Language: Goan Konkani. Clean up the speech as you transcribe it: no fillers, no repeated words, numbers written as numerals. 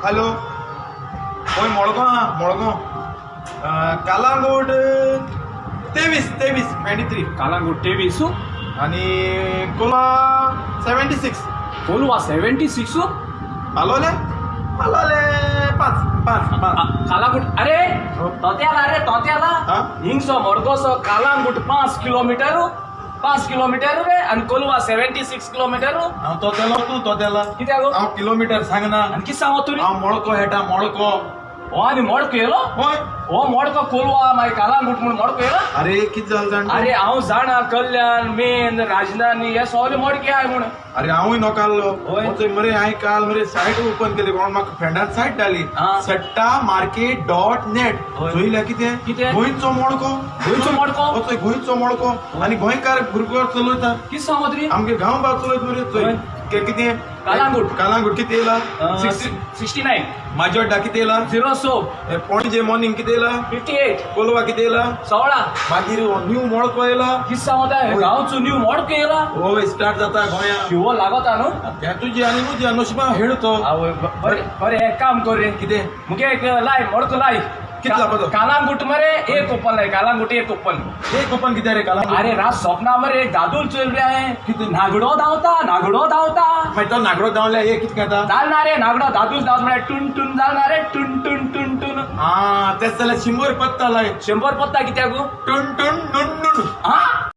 हॅलो, खंय? मडगांव आहा, मडगांव. कालांगूट 23, 23, 23. कालांगूट 23. आणि कोलवा 76. कोलवा 76. पालोले, पालोले 5, 5, 5. कालांगूट, अरे हो. तोत्याला रे, तोत्याला. हा? हिंगसो मडगांवसो कालांगूट 5 किलोमीटर, 5 किलोमीटर रे आणि कोलवा 76 किलोमीटर. हांव तोतेलो, तूं तोतेला. कित्याक? हांव किलोमीटर सांगना. आनी कितें सांगो तुमी? हांव मडको हेटा, मडको. हो, आनी मडको येयलो. हय. हो, मडको कोलवा, मागीर कालांगूट म्हूण मडको येयलो. अरे, कितें जालें जाण? अरे, हांव जाणा, कल्याण मेन राजधानी हे सगळे मडके आहाय म्हूण. अरे, हांवूय नोकाल्लो. हय. वचय मरे, हांवें काल मरे सायट ओपन केली. कोण म्हाका फ्रेंडान सायट धाडली. हा. सट्टा मार्केट.net. हय. चोयल्या कितें? कितें? गोंयचो मडको. गोंयचो मडको? वचय, गोंयचो मडको आनी गोंयकार भुरगो चलयता. कितें सांगो तुमी? आमगे गांव भाग चलयत मरे. चोय. हय. कितें? कालांगूट. कालांगूट कितें येयला? 60. 69. माजोड्डा कितें येयला? 0 सो. पणजे मॉर्निंग कितें येयला? 58. कोलवा कितें येयला? 16. मागीर न्यू मडको येयला. कितें सांगता? हय. गांवचो न्यू मडको येयला? होय, स्टार्ट जाता गोंया. शिवो लागता न्हू. तें तुजी आनी मुजी नशिबा हेळ तो. आवय, बरें बरें, एक काम कर रे. कितें? मुगे एक लाय, मडको लाय. कितला पडलो? कालांगूट मरे एक कुपन लाय, कालांगूट एक कुपन. एक कुपन कितें रे कालांगूट? अरे, रात स्वप्ना मरे एक दादूल चोयल रे हांवें. कितें? नागडो धांवता, नागडो धांवता. मागीर तो नागडो धांवल्या, एक कितें खाता? जालना रे, नागडो दादूल धांवता म्हळ्यार टून टून जालना रे, टून टून टून टून. आ, तेच जाल्यार 100 पत्ता लाय. 100 पत्ता कित्याक? टून टून टून टून. हा.